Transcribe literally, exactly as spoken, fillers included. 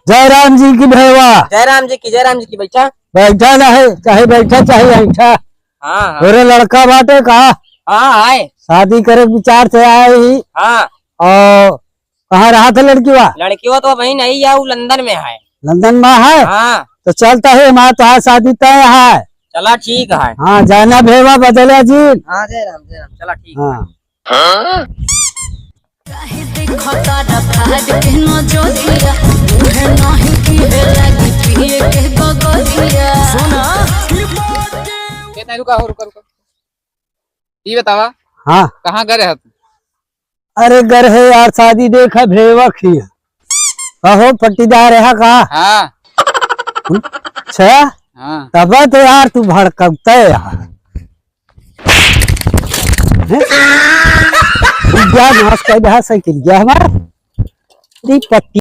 जय राम जी की भैया। जय राम जी की, जय राम जी की। बैठा। बैठा ना है, चाहे बैठा, चाहे ऐठा। हाँ, हाँ। तोरे लड़का बाटे का? हाँ, आए। शादी करे के विचार से आए ही। हाँ। और कहाँ रहा था लड़कीवा? लड़कीवा तो अबहीं नहीं है, वो लंदन में है। लंदन में है? हाँ। तो चलता है, हमारा तो आज शादी तय है। चला ठीक है। हाँ, जाना भेवा बदलिया जी। हाँ, जय राम, जय राम, चला ठीक। हाँ। काहे देखता रे फाड़ के नजरिया, मुहे नहीं की है लगी पिए के गगरिया। सुना। ए, नहीं, रुका हो, रुका, रुका। ई बतावा। हाँ। कहाँ गए रहे तू? अरे गए रहे यार, शादी देखा भेवा खिया। कहो पट्टीदार है का? हाँ। अच्छा। हाँ। तब तो यार तू भड़कते यार। हैं? क्या नाश कर दहा साइकिल गया हमारा? अरे पट्टी